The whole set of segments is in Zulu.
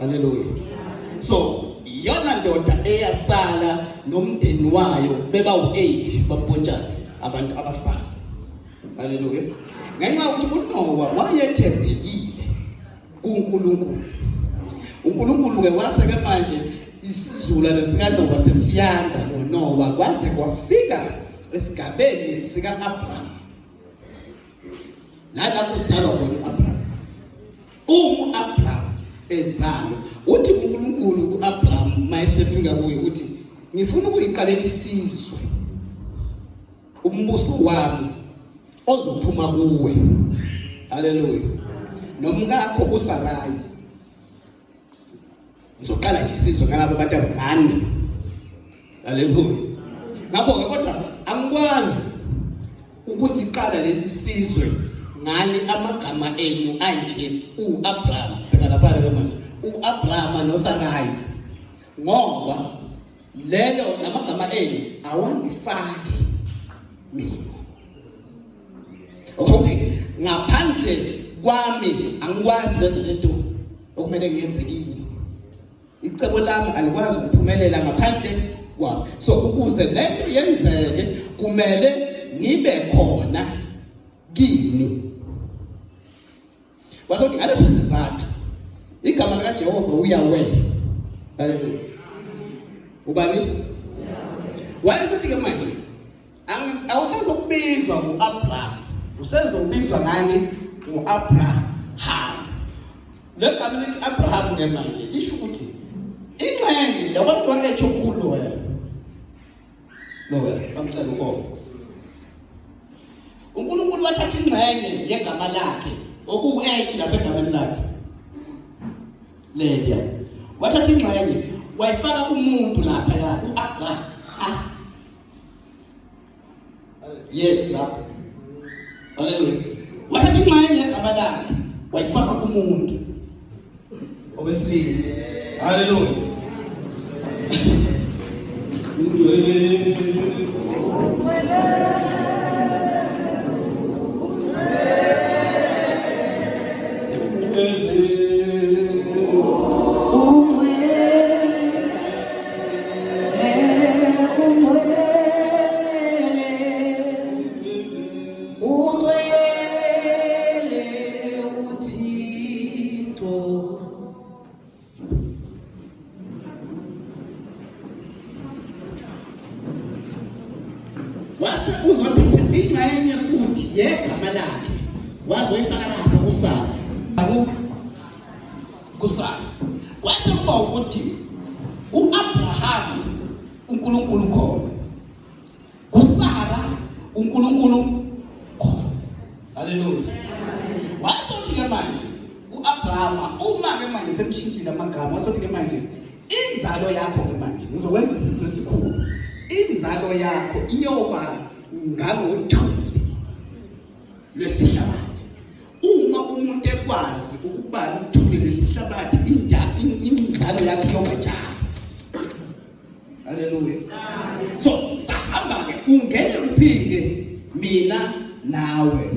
Haleluya. So iyona ndoda eyasala nomndeni wayo beba u8 bapontshana abantu abasala. Haleluya. Ngenxa yokuthi uNowa wayethembekile kuNkulunkulu. uNkulunkulu ke wase ke manje isizulwane sikaNowa sesiyanda ngoNowa kwaze kwafika esigabeni sika-Abraham. Lana kuzalwa khona u-Abraham. Uma u-Abraham ezalwa, uthi uNkulunkulu ku-Abraham mayesefika kuye uthi ngifuna ukuyiqalela isizwe umbuso wami ozophuma kuwe. Haleluya. Nomkakho uSarayi Ngizoqala nje isizwe ngalabo bantu abangani. Haleluya. Ngakho-ke kodwa angikwazi ukusiqala lesi sizwe ngani amagama enu anje uAbraham bheka lapha ke manje uAbraham noSarayi ngoba leyo namagama enu awangifaki mina Ukuthi ngaphandle kwami angikwazi kwenza lento okumele ngiyenze kini. Icebo lami alikwazi ukuphumelela ngaphandle kwami. So ukuze lento yenzeke kumele ngibe khona kini. Wase uthi ngaleso sizathu igama likaJehova uYahweh. Haleluya. Ubani? Wayesethi ke manje awusezokubizwa ngo-Abraham, usezobizwa ngani? Ngo-Abraham. Le gama lithi Abraham ke manje lisho ukuthi ingxenye yabantu baketsho kulo wena. Lo wena bamcela ugogo. uNkulunkulu wathatha ingxenye yegama lakhe okuwu-H lapha egameni lakhe leliya wathatha ingxenye wayifaka kumuntu lapha ya u-Abraham ah. Yes lapho haleluya wathatha ingxenye yegama lakhe wayifaka kumuntu owesilisa haleluya ungcwele Wase uzothatha ingxenye futhi yegama lakhe wazoyifaka lapha kusala kusala kwase kuba ukuthi uAbraham uNkulunkulu khona kuSara uNkulunkulu Haleluya. Wasothi ke manje uAbrahama uma ke manje semshintshile amagama wasothi ke manje inzalo yakho ke manje ngizokwenza isizwe esikhulu. Inzalo yakho iyoba ngangothuli lwesihlabathi. Uma umuntu ekwazi ukubala uthuli lwesihlabathi inja inzalo yakhe iyoba njalo. Haleluya. So sahamba ke ungene kuphike mina nawe.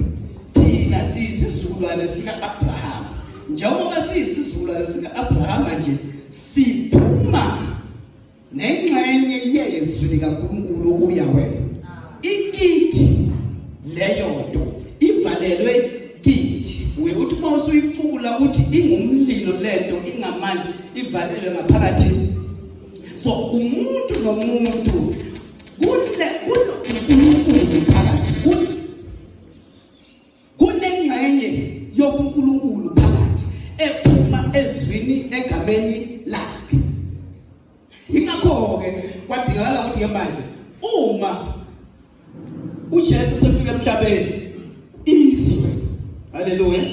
Thina siyisizukulwane sika Abraham. Njengoba siyisizukulwane sika Abraham nje siphuma nengxenye yezwi likaNkulunkulu uYahweh. Ikithi leyo nto ivalelwe kithi. Uye uthi uma usuyicukula uthi ingumlilo lento ingamandla ivalelwe ngaphakathi so umuntu nomuntu kune kunoNkulunkulu phakathi kunengxenye yobuNkulunkulu phakathi ephuma ezwini egameni lakhe ingakho-ke kwadingakala ukuthi ke manje uma uJesu sefika emhlabeni izwe haleluya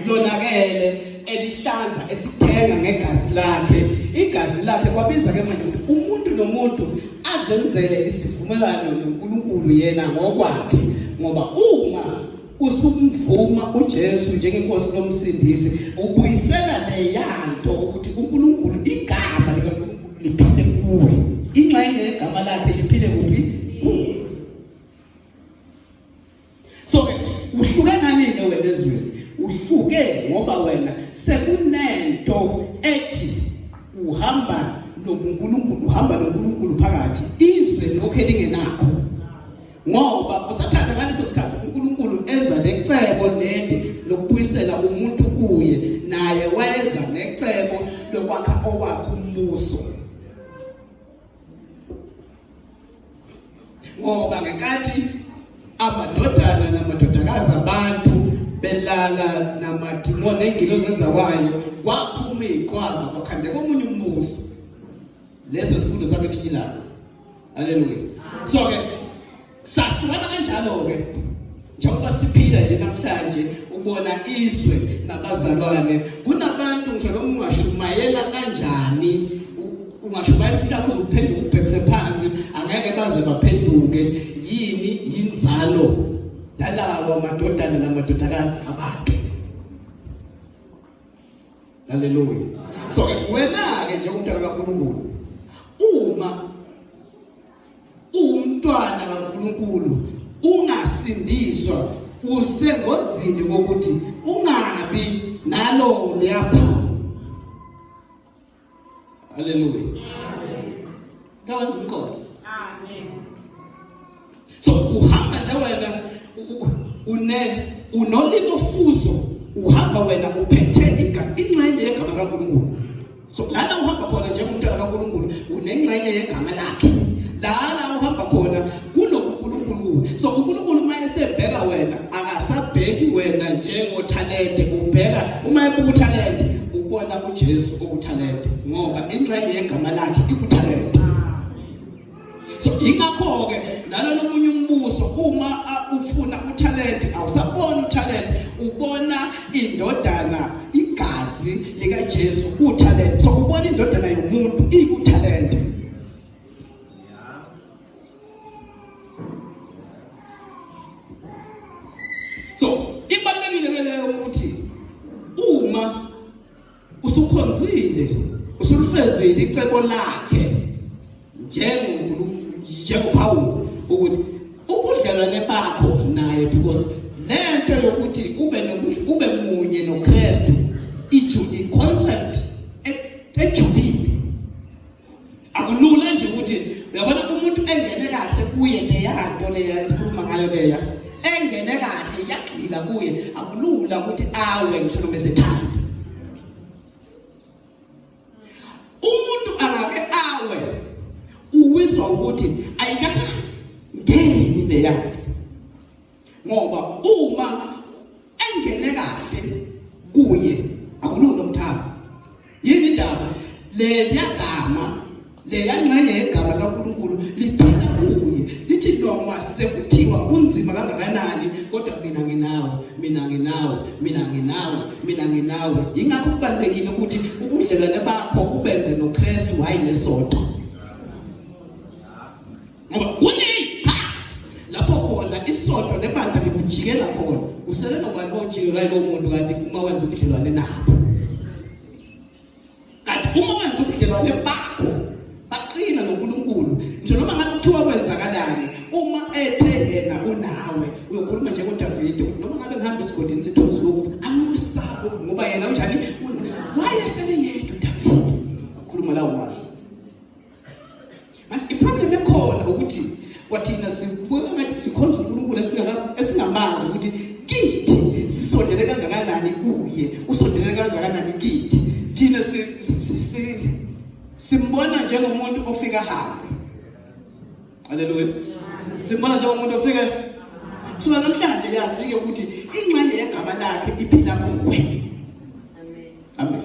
lonakele elihlanza esithenga ngegazi lakhe igazi lakhe kwabiza ke manje ukuthi umuntu nomuntu azenzele isivumelwano noNkulunkulu yena ngokwakhe ngoba uma usumvuma uJesu njengenkosi nomsindisi ubuyisela leyanto ukuthi uNkulunkulu igama likaNkulunkulu liphile kuwe ingxenye yegama lakhe liphile kuphi kuwe so ke uhluke ngani ke wena ezweni uhluke ngoba wena sekunento ethi uhamba nobuNkulunkulu, uhamba noNkulunkulu phakathi, izwe lokho elingenakho. Ngoba uSathane ngaleso sikhathi uNkulunkulu enza lecebo leli lokubuyisela umuntu kuye, naye wayeza necebo lokwakha owakhe umbuso. Ngoba ngenkathi amadodana namadodakazi abantu belala namadimoni nengilozi ezawayo, kwaphuma iqwaba kwakhandeka omunye umbuso. Leso sifundo sakwelinye ilanga. Haleluya. So ke sahlukana kanjalo ke njengoba siphila nje namhlanje ubona izwe nabazalwane kunabantu ngisho noma ungashumayela kanjani ungashumayela umhlaba uzophenduka ubhekise phansi angeke baze baphenduke yini yinzalo yalawa madodana namadodakazi abantu. Haleluya. So ke wena ke njengomntwana kaNkulunkulu uma uwumntwana kaNkulunkulu ungasindiswa usengozini kokuthi ungabi nalo luyapha. Haleluya. Amen. Kawenza umqondo. Amen. So uhamba nje wena une unolimi fuso uhamba wena uphethe ingxenye yegama kaNkulunkulu. So lana uhamba khona njengomntwana kaNkulunkulu unengxenye yegama lakhe. Lana uhamba khona kunobuNkulunkulu. So uNkulunkulu uma esebheka wena akasabheki wena njengothalente, ubheka uma ebuka uthalente ubona uJesu okuthalente ngoba ingxenye yegama lakhe ikuthalente. So ingakho ke nalona omunye umbuso uma ufuna uthalente awusabona uthalente ubona indodana igazi likaJesu uthalente. So ubona indodana yomuntu ikuthalente. So ibalulekile ke leyo ukuthi uma usukhonzile usulufezile icebo lakhe njengoNkulunkulu njengoPawulu ukuthi ubudlelwane bakho naye because lento yokuthi ube ube munye noKristu iju i-concept ejulile. Akulula nje ukuthi uyabona umuntu engene kahle kuye leya nto leya esikhuluma ngayo leya engene kahle yagxila kuye akulula ukuthi awe ngisho noma esethanda. Umuntu angake awe uwiswa ukuthi ayikakangeni leya nto, ngoba uma engene kahle kuye akulula ukuthanda. Yini indaba? Leliyagama leyangxenye yegama kaNkulunkulu liphila kuye lithi noma sekuthiwa kunzima kangakanani kodwa mina nginawe, mina nginawe, mina nginawe, mina nginawe. Ingakho kubalulekile ukuthi ubudlelwane bakho ubenze noKristu hayi nesonto, ngoba kuneyiphathi lapho khona isonto nebandla likujikela khona usele nobani ojikelwa yilowo muntu kanti uma wenza ubudlelwane nabo. Kanti uma wenza ubudlelwane bakho baqina noNkulunkulu nje noma ngabe kuthiwa kwenzakalani uma ethe yena unawe uyokhuluma njengoDavide noma ngabe ngihamba esigodini sethunzi lokufa angikwesabi ngoba yena unjani wayesele yedwa uDavide akhuluma lawo mazwi. Manje iproblem ekhona ukuthi kwathina sibuka ngathi sikhonza uNkulunkulu esingamazi ukuthi kithi sisondele kangakanani kuye, usondele kangakanani kithi. Thina simbona njengomuntu ofika hambe. Haleluya. Simbona njengomuntu ofike kusuka namhlanje yazi-ke ukuthi ingxenye yegama lakhe iphila kuwe. Amen. Amen.